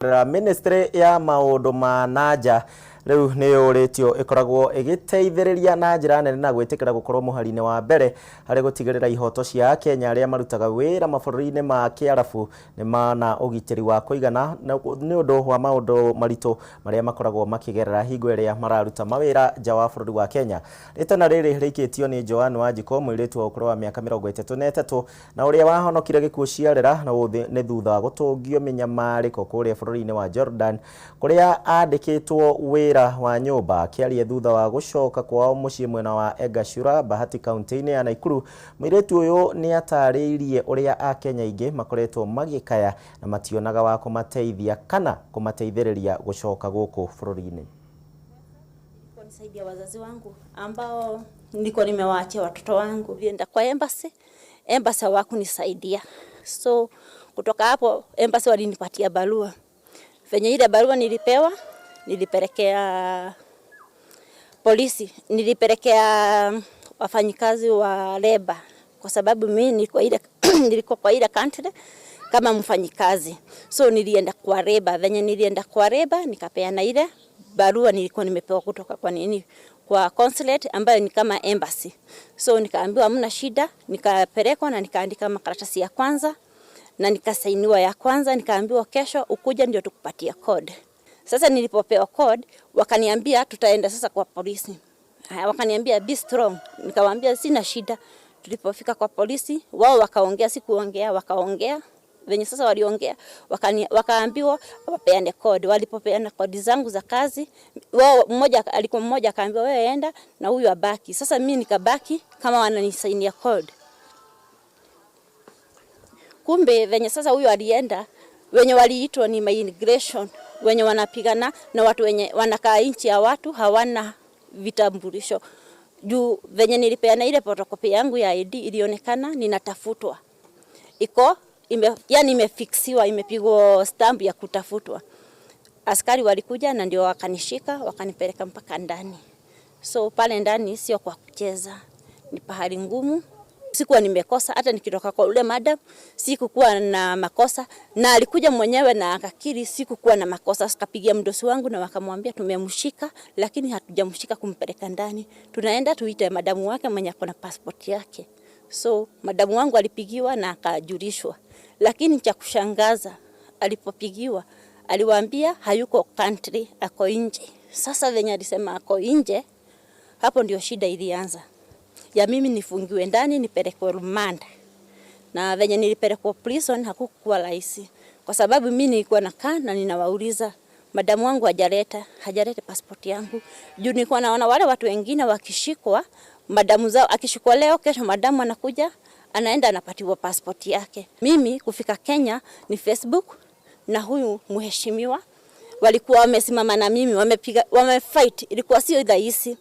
Ministry ya maũndũ ma nanja rĩu nĩ yũrĩtio ĩkoragwo ĩgĩteithĩrĩria na njĩra nene na gwĩtĩkĩra gũkorwo mũhari-inĩ wa mbere harĩ gũtigĩrĩra ihoto cia Akenya arĩa marutaga wĩra mabũrũri-inĩ ma Kĩarabu nĩ mana ũgitĩri wa kũigana nĩ ũndũ wa maũndũ maritũ marĩa makoragwo makĩgerera hingo ĩrĩa mararuta mawĩra nja wa bũrũri wa Kenya. Rĩtana rĩrĩ rĩikĩtio nĩ Joan Wanjikũ, mũirĩtu wa ũkũrũ wa mĩaka 33 na ũrĩa wahonokire gĩkuũ ciarera na nĩ thutha wa gũtũngio mĩnyamarĩko kũrĩa bũrũri-inĩ wa Jordan kũrĩa andĩkĩtwo wĩra wa nyũmba. Akĩaria thutha wa gũcoka kwao mũciĩ mwena wa Egashura, Bahati, kaunti-inĩ ya Nakuru, mũirĩtu ũyũ nĩ atarĩirie ũrĩa Akenya aingĩ makoretwo magĩkaya na mationaga wa kũmateithia kana kũmateithĩrĩria gũcoka gũkũ bũrũri-inĩ. Nisaidia wazazi wangu ambao nilikuwa nimewaachia watoto wangu. Nilienda kwa embassy, embassy hawakunisaidia. So kutoka hapo embassy walinipatia barua. Venye ile barua nilipewa, nilipelekea polisi, nilipelekea wafanyikazi wa labour kwa sababu mimi nilikuwa kwa ile country kama mfanyikazi. So nilienda kwa labour, venye nilienda kwa labour nikapeana ile barua nilikuwa nimepewa kutoka kwa nini, kwa consulate ambayo ni kama embassy. So nikaambiwa hamna shida, nikapelekwa na nikaandika makaratasi ya kwanza na nikasainiwa ya kwanza, nikaambiwa kesho ukuja ndio tukupatia code. Sasa nilipopewa code wakaniambia tutaenda sasa kwa polisi. Haya, wakaniambia be strong, nikawaambia sina shida. Tulipofika kwa polisi wao wakaongea, sikuongea, wakaongea venye sasa waliongea, wakaambiwa wapeane code. Walipopeana code zangu za kazi, wao mmoja alikuwa mmoja akaambiwa wewe enda na huyu abaki. Sasa mimi nikabaki kama wananisainia code. Kumbe venye sasa huyu alienda, wenye waliitwa ni immigration, wenye wanapigana na watu wenye wanakaa nchi ya watu hawana vitambulisho. Juu venye nilipeana ile photocopy yangu ya ID ilionekana ninatafutwa, iko ime, yani imefixiwa, imepigwa stamp ya kutafutwa. Askari walikuja na ndio wakanishika wakanipeleka mpaka ndani. So pale ndani sio kwa kucheza, ni pahali ngumu. Sikuwa nimekosa, hata nikitoka kwa ule madam sikukuwa na makosa, na alikuja mwenyewe na akakiri sikukuwa na makosa. Akapigia mdosi wangu na wakamwambia tumemshika, lakini hatujamshika kumpeleka ndani, tunaenda tuite madamu wake mwenye ako na passport yake. So madamu wangu alipigiwa na akajulishwa, lakini cha kushangaza alipopigiwa aliwaambia hayuko country, ako nje. Sasa venye alisema ako nje, hapo ndio shida ilianza ya mimi nifungiwe ndani nipelekwe rumanda. Na venye nilipelekwa prison hakukuwa rahisi, kwa sababu mimi nilikuwa nakaa na ninawauliza madamu wangu hajaleta passport yangu, juu nilikuwa naona wale watu wengine wakishikwa madamu zao, akishikwa leo, kesho madamu anakuja anaenda anapatiwa passport yake. Mimi kufika Kenya ni Facebook na huyu mheshimiwa walikuwa wamesimama na mimi, wamepiga, wamefight, ilikuwa sio rahisi.